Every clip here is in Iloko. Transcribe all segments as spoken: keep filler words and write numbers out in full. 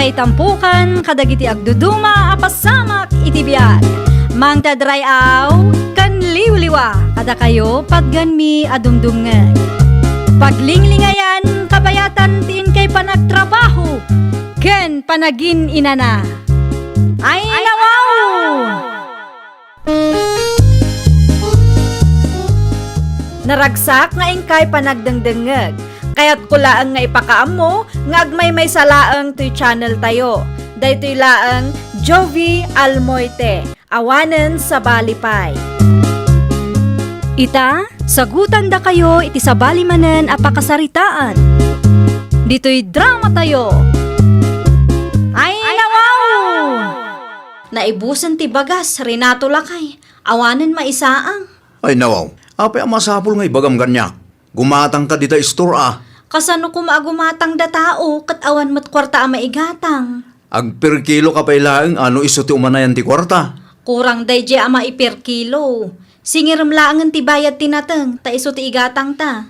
Itampukan kadagiti agduduma a pasamak iti biag. Mangted ray-aw ken liwliwa kadakayo patgenmi a dumdumngeg. Paglinglingayan, kabayatan ti inkay panagtrabaho ken panagin-inana. Ay, nawaw! Naragsak nga inkay panagdengdengngeg. Kayatko laeng nga ipakaammo nga agmaymaysa laeng toy channel tayo. Daytoy laeng Jovie Almoite, awanen sabali pay. Ita, sagutandakayo iti sabali manen a pakasaritaan. Ditoy drama tayo. Ay, nawaw! Naibusen ti bagas, Renato lakay. Awanen maisaang. Ay, nawaw. Apay a masapul nga ibagam kaniak? Gumatangka dita istor a. Kasano koma a gumatang da tao ket awan met kuarta a maigatang? Agperkiloka pay laeng a no isu ti umanayan ti kuarta. Kurang daydiay a maiperkilo. Singirem laengen ti bayad ti nateng, ta isu ti igatangta.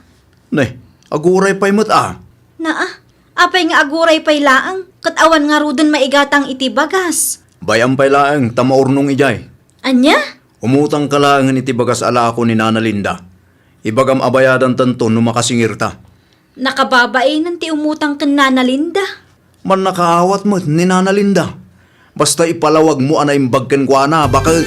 Ne, aguray pay met a. Naa, apay nga aguray pay laeng, ket awan ngaruden maigatang iti bagas? Bay-am pay laeng ta maurnong idiay. Ania? Umutangka laengen iti bagas a lako ni Nana Linda. Ibagam a bayadantanto no makasingirta. Nakababainen ti umutang ken Nana Linda. Mannakaawat met ni Nana Linda. Basta ipalawagmo a naimbag kenkuana, baket.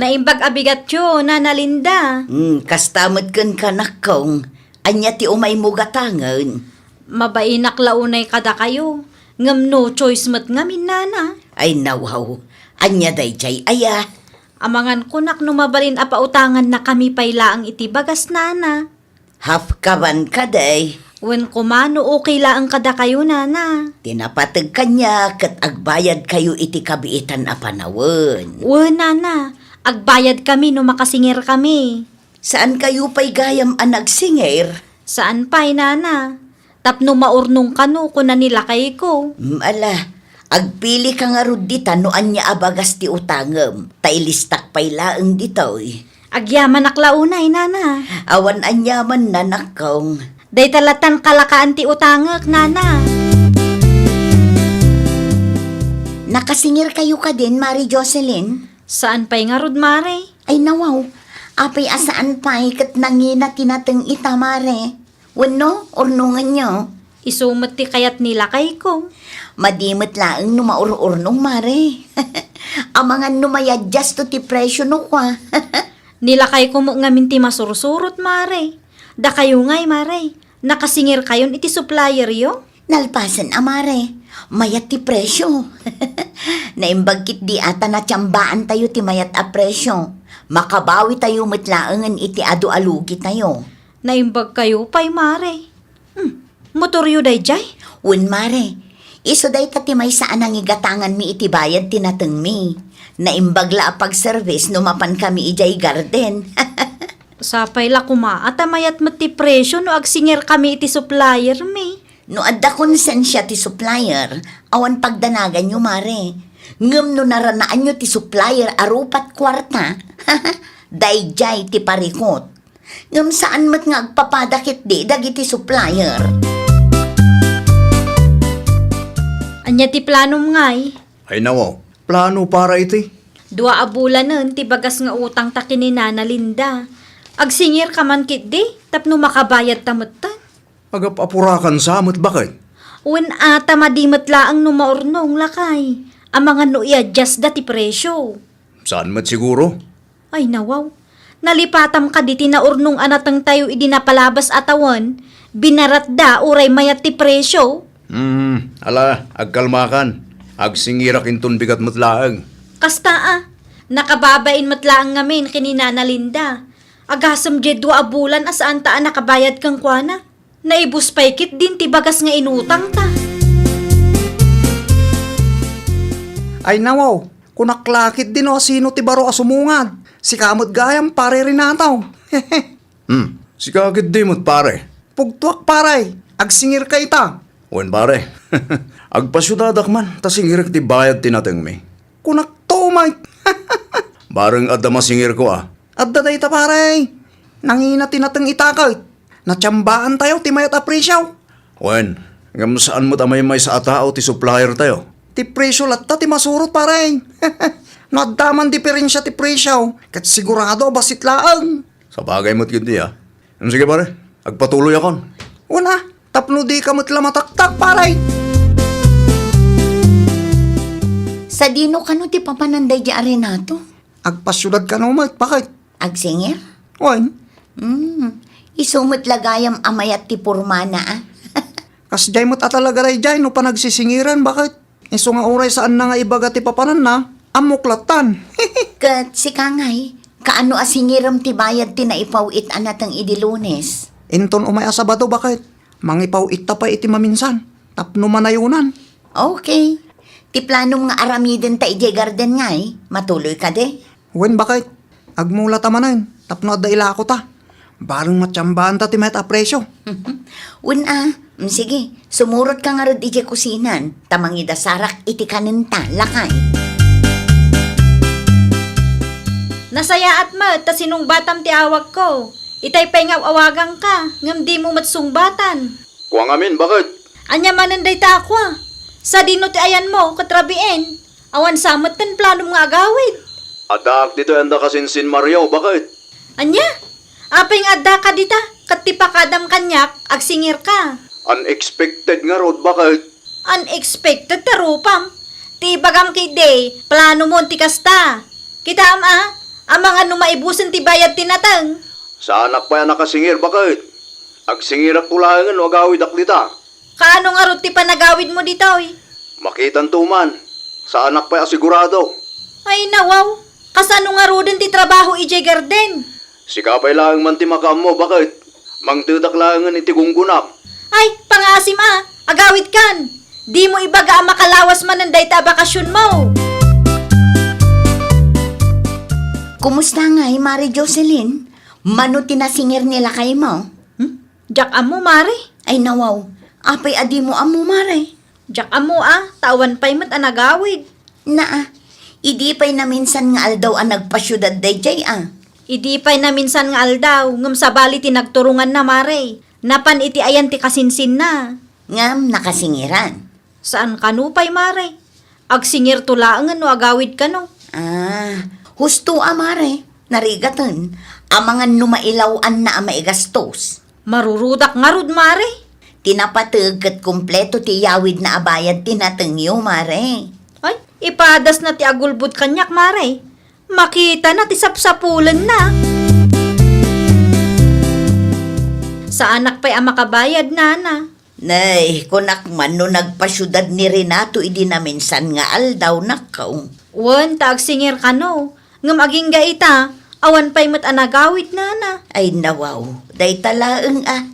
Naimbag a bigatyo, Nana Linda. Hmm, kasta met kenka, nakkong. Ania ti umaymo gatangen? Mabainak la unay kadakayo, ngem no choice met ngamin, Nana. Ay, nawaw. Ania daydiay aya? Amangan kunak no mabalin a pautangannakami pay laeng iti bagas, Nana. Half kaban kadi? Wen koma no okay laeng kadakayo, Nana. Ti napateg kaniak ket agbayadkayo iti kabiitan a panawen. Wen, Nana, agbayadkami no makasingirkami. Saankayo pay gayam a nagsingir? Saan pay, Nana. Tapno maurnong kano, kuna ni lakayko. Mm, ala, agpilika ngarud dita no ania a bagas ti utangem, ta ilistak pay laeng ditoy. Agyamanak la unay, Nana. Awan aniaman, nanakkong. Dayta latan kalakaan ti utangek, Nana. Nakasingirkayo kadin, Mari Jocelyn? Saan pay ngarud, Mare? Ay, nawaw. Apay a saan pay ket nangina ti nateng ita, Mare? Wenno, urnongenyo? Isu met ti kayat ni lakayko. Madi met laeng no maur-urnong, Mare. Amangan no mayadjasto ti presyo no kua. Ni lakayko met ngamin ti masursurot, Mare. Dakayo ngay, Mare, nakasingirkayon iti supplieryo? Nalpasen a, Mare. Mayat ti presyo. Naimbag ketdi a ta natiambaantayo ti mayat a presyo. Makabawitayo met laengen iti adu a lugitayo. Naimbagkayo pay, Mare. Hmm, motoryo daydiay? Wen, Mare. Isu dayta ti maysa a nangigatanganmi iti bayad ti natengmi. Naimbag la a pagservice no mapankami idiay garden. Sapay la koma a ta mayat met ti presyo no agsingirkami iti suppliermi. No adda konsensia ti supplier, awan pagdanaganyo, Mare. Ngem no naranaanyo ti supplier a rupat kuarta, daydiay ti parikut. Ngem saan met nga agpapada ketdi dagiti supplier. Ania ti planom ngay? Ay, nawaw, plano para iti? Dua a bulanen ti bagas nga utangta ken ni Nana Linda. Agsingirka man ketdi tapno makabayadta metten. Agap-apurakan sa met baket? Wen a ta madi met laeng no maurnong, lakay. Amangan no i-adjustda ti presyo. Saan met siguro? Ay, nawaw. Nalipatam kadi ti naurnong a natengtayo idi napalabas a tawen, binaratda uray mayat ti presyo? Hmm, ala, agkalmakan. Agsingirak inton bigat met laeng. Kasta a, nakababain met laeng ngamin ken ni Nana Linda. Agasem diay dua a bulan a saanta a nakabayad kenkuana. Naibus pay ketdin ti bagas nga inutangta. Ay, nawaw, kunak la ketdi no asino ti baro a sumungad. Sika met gayam, Pare Renato. Hmm, sika ketdi met, pare. Pugtoak, pare. Agsingirka ita. Wen, pare. Agpasiudadak man ta singirek ti bayad ti natengmi. Kunak to, Mike. Bareng adda masingirko, a. Adda dayta, pare. Nangina ti nateng ita ket natiambaantayo ti mayat a presyo. Wen, Ngem saan met a maymaysa a tao ti supplier tayo. Ti presyo latta ti masurot, pare. No adda man diferensia ti presyo, ket sigurado a bassit laeng. Sabagay met ketdi, a. Sige, pare, agpatuloyakon. Una, tapno dika met la mataktak, pare. Sadino kano ti papanan daydi a Renato? Agpasiudad kano met, bakit? Agsingir? Wen. Hmm. Isu met la gayam a mayat ti pormana, a. Kasdiay met a talaga daydiay no panagsisingiran, bakit? Isu nga uray saanna nga ibaga ti papananna, ammok lattan. Ket sika ngay, kaano a singirem ti bayad ti naipaw-it a nateng idi Lunes? Inton umay a Sabado, bakit? Mangipaw-itta pay iti maminsan, tapno manayonan. Okay. Ti planom nga aramidenta idiay garden ngay, matuloy kadi? Wen, bakit? Agmulata manen, tapno adda ilakota. Bareng matsambanta ti mayat a presyo. Wen a, mm, sige, sumurotka ngarud idiay kusinan, ta mangidasarak iti kanenta, lakay. Nasayaat met ta sinungbatam ti awagko. Itay pay nga aw-awagangka, ngem dimo met sungbatan. Kua ngamin, bakit? Ania manen dayta a kua? Sadino ti ayanmo ket rabiin? Awan sa met ti planom nga agawid. Addaak ditoy anda kasinsin Mario, bakit? Ania? Apay nga addaka dita, ket ti pakadam kaniak, agsingirka? Unexpected ngarud, bakit? Unexpected ti rupam. Ti ibagam ketdi, planomon ti kasta. Kitaem a, amangan no maibusen ti bayad ti nateng. Saanak pay a nakasingir, bakit? Agsingirakto laengen no agawidak dita. Kaano ngarud ti panagawidmo ditoy? Makitanto man. Saanak pay a sigurado. Ay, nawaw. Kasano ngaruden ti trabaho idiay garden? Sika pay laeng man ti makaammo, bakit? Mangtedak laengen iti gunggonak. Ay, pangaasim a, agawidkan. Dimo ibaga a makalawas manen dayta a bakasionmo. Kumusta ngay, Mare Jocelyn? Mano ti nasingir ni lakaymo? Hmm? Diak ammo, Mare. Ay, nawaw. Apay a dimo ammo, Mare? Diak ammo a, ta awan pay met a nagawid. Naa, idi pay naminsan nga aldaw a nagpasiudad daydiay a. Idi pay naminsan nga aldaw, ngem sabali ti nagturonganna, Mare. Napan iti ayan ti kasinsinna. Ngem nakasingiran. Saan kano pay, Mare. Agsingirto laengen no agawid kano. Ah, husto a, Mare. Narigaten, amangan no mailaw-anna a maigastos. Marurudak ngarud, Mare. Ti napateg ket kompleto ti iyawidna a bayad ti natengyo, Mare. Ay, ipadasna ti agulbod kaniak, Mare. Makitana ti sapsapulenna. Saanak pay a makabayad, Nana. Nay, kunak man no nagpasiudad ni Renato idi naminsan nga aldaw, nakaw. Wen, ta agsingir kano. Ngem agingga ita, awan pay met a nagawid, Nana. Ay, nawaw, dayta laeng a.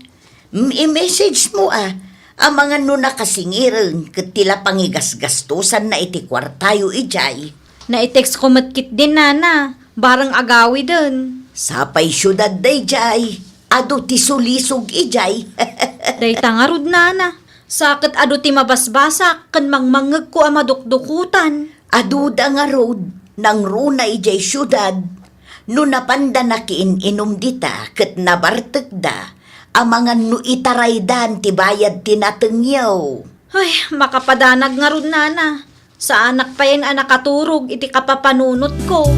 Mm, i-message mo a. Amangan no nakasingiren ket ti la pangigasgastosanna iti kuartayo idiay. Nai-text ko met ketdin, Nana. Bareng agawiden. Sapay siudad daydiay. Adu ti sulisog idiay. Dayta ngarud, Nana. Sa ket adu ti mabasbasak ken mangmangngegko a madukdukotan. Aduda ngarud, nangruna idiay siudad. No napanda nakiin-inum dita ket nabartekda, amangan no itaraydan ti bayad ti natengyo. Ay, makapadanag ngarud, Nana. Saanak payen a nakaturog iti kapapanunotko.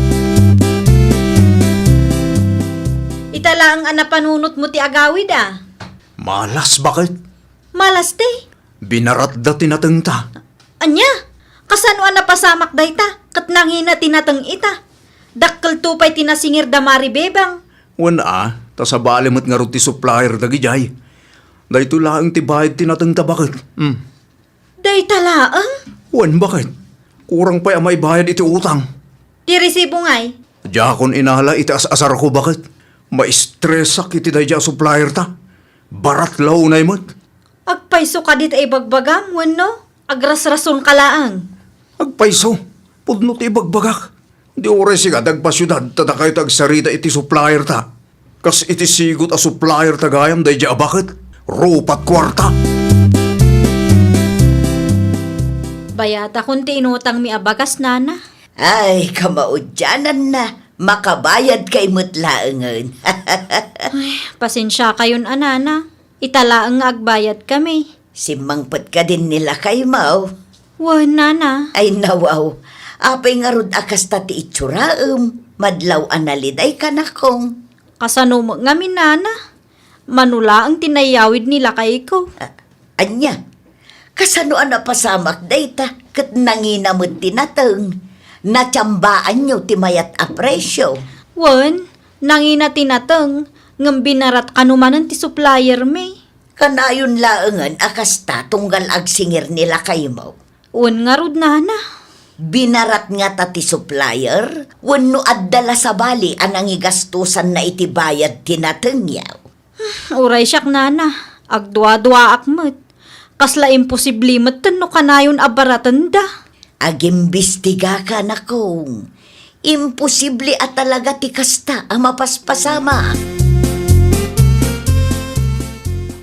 Ita laeng a napanunotmo ti agawid a. Malas, bakit? Malas ti? Binaratda ti natengta. Ania? Kasano a napasamak dayta ket nangina ti nateng ita? Dakkelto pay ti nasingir da Mari Bebang. Wen a, ta sabali met ngarud ti supplier dagidiay. Daytoy laeng ti bayad ti natengta, bakit? Hmm. Dayta laeng? Wen, bakit? Kurang pay a maibayad iti utang. Ti resibo ngay? Diakon inala iti as-asarko, bakit? Maistresak iti daydiay a supplier ta. Barat la unay met. Agpayso kadi ta ibagbagam wenno agrasrasonka laeng? Agpayso, pudno ti ibagbagak. Di uray sika ti agpasiudad ta dakayo ti agsarita iti supplier ta. Kas iti sigut a supplier ta gayam daydiay a baket, rupat kuarta. Bayadakon ti inutangmi a bagas, Nana. Ay, kamaudiananna, makabayadkay met laengen. Ay, pasensiakayon a, Nana. Ita laeng nga agbayadkami. Simmangpet kadin ni lakaymo? Wen, nana. Ay, nawaw. Apay ngarud a kasta ti itsuraem? Madlaw a naliday, kanakong. Kasano met ngamin, nana? Mano laeng ti nayawid ni lakayko. A-, ania? Kasano a napasamak dayta ket nangina met ti nateng? Natiambaanyo ti mayat a presio? Wen, nangina ti nateng, ngem binarat kano manen ti suppliermi. Kanayon laengen a kasta tunggal agsingir ni lakaymo. Wen ngarud, nana. Binarat ngata ti supplier? Wenno adda la sabali a nangigastosanna iti bayad ti natengyo? Uray siak, nana. Agduaduaak met. Kasla imposible metten no kanayon a baratenda. Agimbistigaka, nakong. Imposible a talaga ti kasta a mapaspasamak.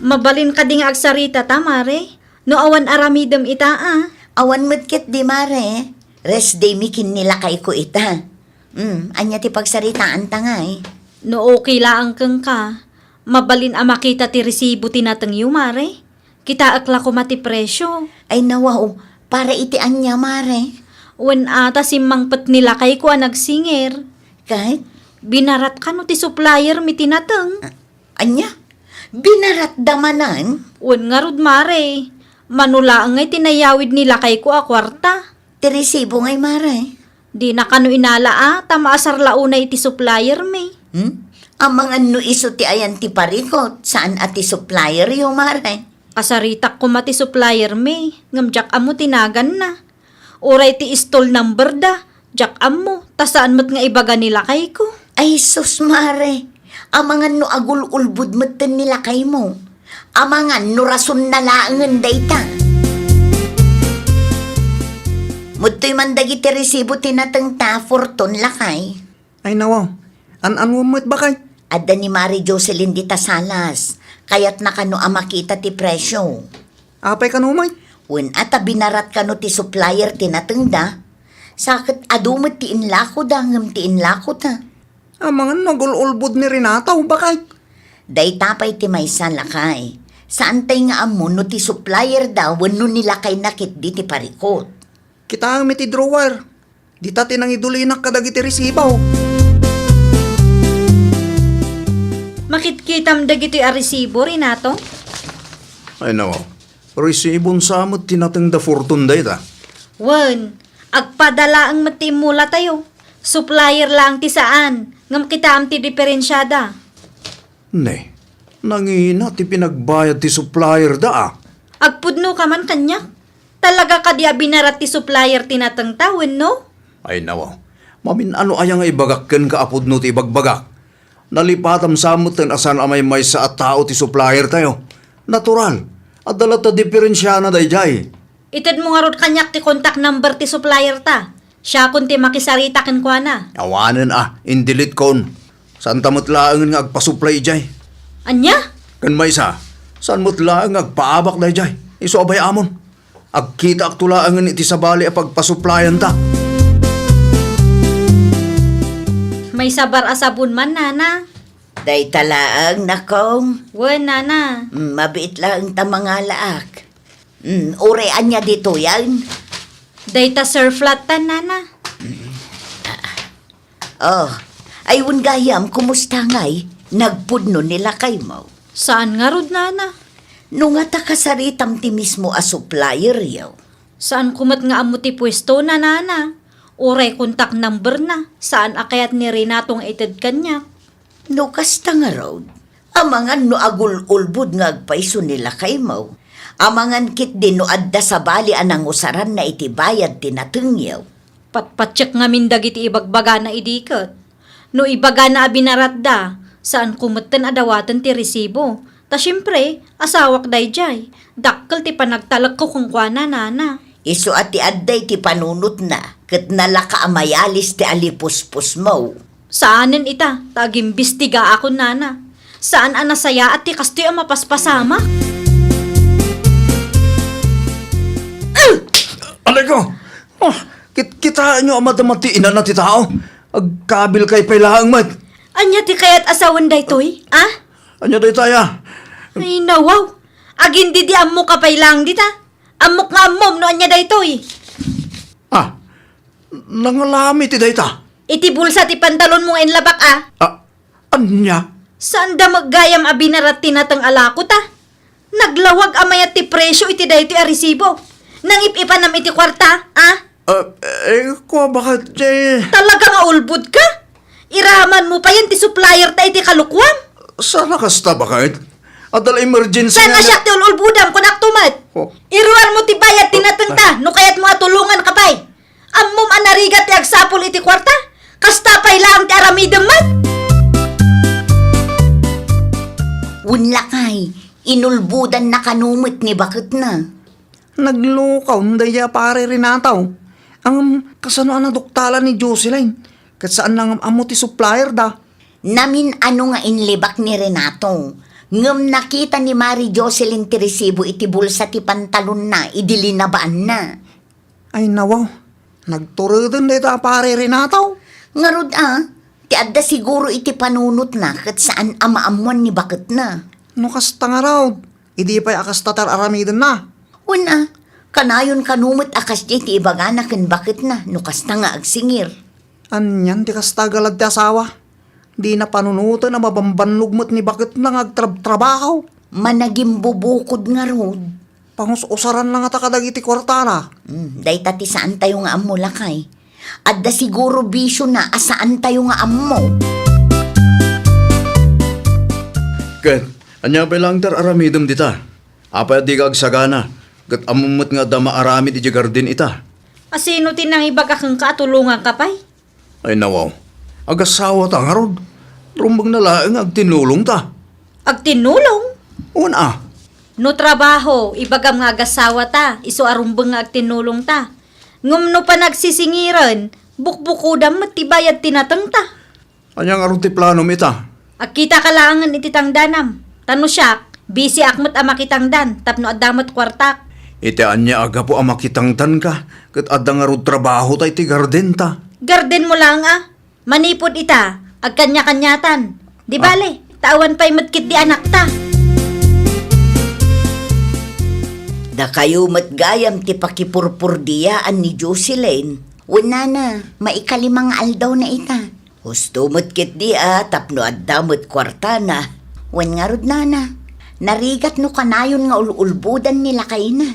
Mabalin kadi nga agsaritata, mare? No awan aramidem ita, a? Awan met ketdi, mare. Rest day mi ken ni lakayko ita. Hmm, ania ti pagsaritaanta ngay? No okay laeng kenka, mabalin a makita ti resibo ti natengyo, mare? Kitaek la koma ti presio. Ay, nawaw, para iti ania, mare? Wen, a ta simmangpet ni lakayko a nagsingir. Ket? Binarat kano ti suppliermi ti nateng. A-, ania? Binaratda manen? Wen ngarud, mare. Mano laeng ngay ti nayawid ni lakayko a kuarta. Ti resibo ngay, mare? Dina kano inala a, ta maasar la unay iti suppliermi. Hmm? Amangan no isu ti ayan ti parikut, saan a ti supplieryo, mare? Kasaritak koma ti suppliermi, ngem diak ammo ti naganna. Uray ti stall number da, diak ammo, ta saan met nga ibaga ni lakayko. Ay sus, mare, amangan no agul-ulbod metten ni lakaymo. Amangan no rasonna laengen dayta. Mudtoy man dagiti resibo ti natengta, Fortune, lakay. Ay, nawaw. An-anuem met, bakay? Adda ni Mari Jocelyn dita Salas. Kayatna kano a makita ti presio. Apay kano met? Wen, a ta binarat kano ti supplier ti natengda. Sa ket adu met ti inlakoda ngem ti inlakota. Amangan no agul-ulbod ni Renato, bakay? Dayta pay ti maysa, lakay. Saantay nga ammo no ti supplier da wenno ni lakayna ketdi ti parikut. Kitaem iti drawer. Dita ti nangidulina kadagiti resibo. Makitkitam dagitoy a resibo, Renato? Ay, nawaw. Resibon sa met ti natengda Fortune dayta. Wen, agpada laeng met ti immulatayo. Supplier laeng ti saan, ngem kitaem ti diferensiada. Ne, nangina ti pinagbayad ti supplier da, a. Agpudno ka man kaniak? Talaga kadi a binarat ti supplier ti natengta, wenno? Ay, nawaw. Mamin-ano aya nga ibagak kenka a pudno ti ibagbagak? Nalipatam sa metten a saan a maymaysa a tao ti supplier tayo. Natural. Adda latta diferensiana daydiay. Itedmo ngarud kaniak ti contact number ti supplier ta. Siakon ti makisarita kenkuana. Awanen a, in-delete kon. Saanta met laengen nga agpasuplay idiay. Ania? Ken maysa, saan met laeng nga agpaabak daydiay. Isu a bay-amon. Agkitaakto laengen iti sabali a pagpasuplayanta. Maysa bar a sabon man, nana. Dayta laeng, nakong. Wen, nana. Mm, mabiit laeng ta mangalaak. Mm, uray ania ditoyen? Dayta Surf latta, nana. Mm. Ah. Oh, ay wen gayam, kumusta ngay? Nagpudno ni lakaymo? Saan ngarud, nana. No ngata kasaritam ti mismo a supplieryo. Saanko met nga ammo ti puesto na, nana. Uray contact number na, saan a kayat ni Renato nga ited kaniak. No kasta ngarud, amangan no agul-ulbod nga agpayso ni lakaymo. Amangan ketdi no adda sabali a nangusaranna iti bayad ti natengyo. Patpatiek ngamin dagiti ibagbagana idi ket. No ibagana a binaratda, saanko metten a dawaten ti resibo. Ta siempre, asawak daydiay. Dakkel ti panagtalekko kenkuana, nana. Isu a ti adda iti panunotna, ket nalaka a mayalis ti alipuspusmo. Saanen ita, ta agimbestigaakon, nana. Saan a nasayaat ti kastoy a mapaspasamak. Alayko! Ah, kit-, kitaenyo a madama ti inana ti tao? Agkabilkay pay laeng met. Ania ti kayat a sawen daytoy, a? Ania daytaya? Ay, nawaw. Agin di di ammo ka pay laeng dita. Ammok nga ammom no ania daytoy. Ah, nangalami ti dayta. Iti bulsa ti pantalonmo nga inlabak, a. Ah, ania? Saan da met gayam a binarat ti nateng a lako ta? Naglawag a mayat ti presyo iti daytoy a resibo. Nangip-ipanam iti kuarta, a? Ah, eh, kua, baket, eh. Talaga nga ulbod ka? Iraman mo pa yan ti supplier ta iti kalukuam? Sana kasta, baket? Adda la emergency Saan nga nga siak ti ululbodam, kunak tumet? Oh. Iruar mo ti bayad ti nateng ta, no kayat mo a tulongan ka pay. Ammom a narigat ti agsapul iti kuarta? Kasta pay laeng ti aramidem met? Wen lakay, inulbodanna kano met ni baketna. Naglukaw daydi a pare Renato. Ngem kasano a naduktalan ni Jocelyn? Ket saan na ngem ammo ti supplier da. Namin-ano nga inlibak ni Renato, ngem nakita ni Mari Jocelyn ti resibo iti bulsa ti pantalonna idi linabaanna. Ay, nawaw. Nagtureden dayta a pare Renato. Ngarud a, ti adda siguro iti panunotna ket saan a maammoan ni baketna. No kasta ngarud, idi pay a kasta ti ar-aramidenna. Wen a, kanayon kano met a kasdiay ti ibagana ken baketna no kasta nga agsingir. Anian ti kasta a galad ti asawa? Dina panunoten a mabambannog met ni baketna nga agtrabtrabaho. Managimbubukod ngarud. Pangus-usaranna ngata kadagiti kuartana. Hmm, dayta ti saantayo nga ammo, lakay. Adda siguro bisiona a saantayo nga ammo. Ket, ania pay laeng ti ar-aramidem dita? Apay a dika agsagana, ket ammom met nga adda maaramid idiay garden ita? A sino ti nangibaga kenka a tulonganka pay? Ay, nawaw. Agasawata ngarud. Rumbengna laeng nga agtinnulongta. Agtinnulong? Wen a. No trabaho, ibagam nga agasawata, isu a rumbeng nga agtinnulongta. Ngem no panagsisingiren, bukbukodam met ti bayad ti natengta. Ania ngarud ti planom ita? Agkitaka laengen iti tangdanam. Ta no siak, bisiak met a makitangdan tapno adda met kuartak. Iti ania a gapu a makitangdanka ket adda ngarud trabahota iti gardenta? Gardenmo laeng a. Manipud ita, agkaniakaniatan. Di Ah. bale, ta awan pay met ketdi anakta. Dakayo met gayam ti pakipurpurdiyaan ni Jocelyn. Wen nana, maikalima nga aldawna ita. Husto met ketdi a tapno adda met kuartana. Wen ngarud nana, narigat no kanayon nga ul-ulbodan ni lakayna.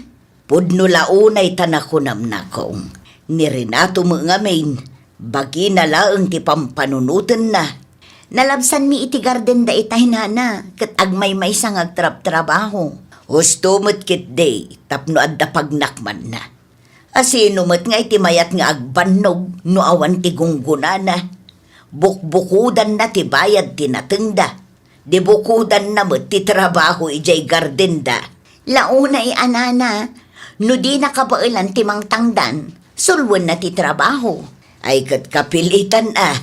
Pudno la unay ta nakunam, nakong, ni Renato met ngamin, bagina laeng ti pampanunotenna. Nalabsanmi iti garden da itay nana, ket agmaymaysa nga agtrabtrabaho. Husto met ketdi tapno adda pagnakmanna. A sino met nga iti mayat nga agbannog no awan ti gunggonana? Bukbukodanna ti bayad ti natengda. Di bukodanna met ti trabaho idiay gardenda. Launay a nana, no dina kabaelan ti mangtangdan, sulwenna ti trabaho. Ay ket kapilitan a.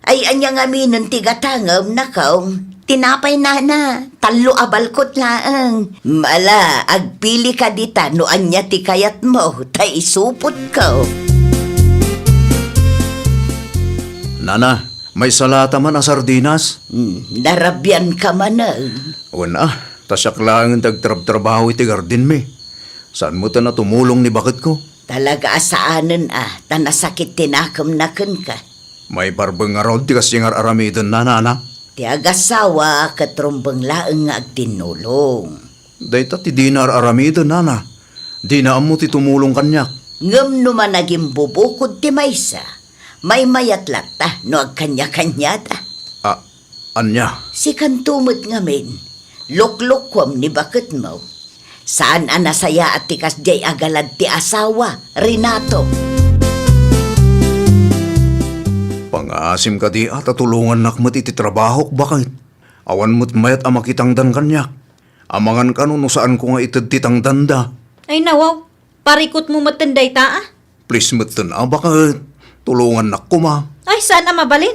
Ay ania ngaminen ti gatangem, nakong? Tinapay nana, tallo a balkot laeng. Mala, agpili ka dita no ania ti kayatmo, ta isupotko. Nana, may salata man a sardinas? Hmm, narabian ka manen. Wen a, ta siak laengen ti agtrabtrabaho iti gardenmi. Saan met a tumulong ni baketko? Talaga a saanen a, ta nasakit ti nakemna kenka. Maiparbeng ngarud ti kasdi nga ar-aramidenna, nana? Ti agasawa ket rumbeng laeng nga agtinnulong. Dayta ti dina ar-aramiden, nana. Dina ammo ti tumulong kaniak. Ngem no managimbubukod ti maysa, maymayat latta no agkaniakaniata. A, ania? Sikanto met ngamin, luklukuam ni baketmo. Saan a nasayaat ti kasdiay a galad ti asawa, Renato. Pangaasim kadi a ta tulongannak met iti trabahok, baket. Awan met mayat a makitangdan kaniak. Amangan kano no saanko nga ited ti tangdanda. Ay, nawaw. Parikutmo metten dayta, a. Please metten a, baket. Tulongannak koma. Ay, saan a mabalin?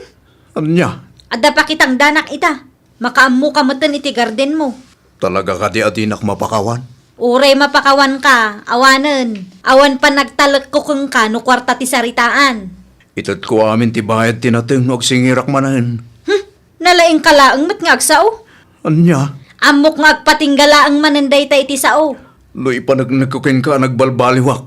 Ania? Adda pakitangdanak ita. Makaammoka metten iti gardenmo. Talaga kadi a dinak mapakawan? Uray mapakawanka, awanen. Awan panagtalekko kenka no kuarta ti saritaan. Itedko amin ti bayad ti nateng no agsingirak manen. Hmm, nalaingka laeng met nga agsao. Ania? Ammok nga agpatingga laeng manen dayta iti sao. No ipaneknekko kenka a nagbalbaliwak,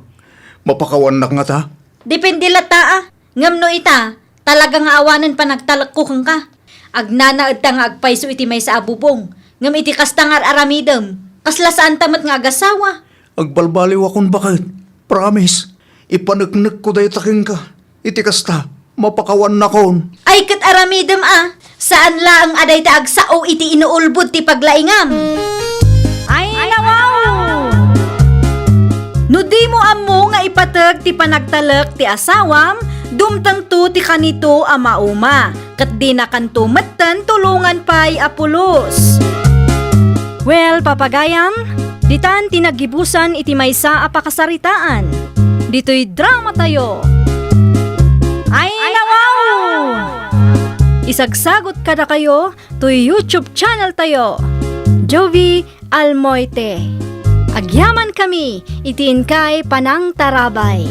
mapakawannak ngata? Depende latta a. Ngem no ita, talaga nga awanen panagtalekko kenka. Agnanaedta nga agpayso iti maysa a bubong, ngem iti kasta nga ar-aramidem, kasla saanta met nga agasawa. Agbalbaliwakon baket. Promise. Ipaneknekko dayta kenka. Iti kasta, mapakawannakon. Ay ket aramidem a, saan laeng a dayta agsao iti inuulbod ti paglaingam. Ay, nawaw! No dimo ammo nga ipateg ti panagtalek ti asawam, dumtengto ti kanito a mauma, ket dinakanto metten tulongan pay a pulos. Well, papagayam, ditan ti naggibusan iti maysa a pakasaritaan. Ditoy dramatayo. Ay, nawaw! Isagsagot kadakayo toy YouTube channel tayo, Jovie Almoite. Agyaman kami iti inkay panangtarabay.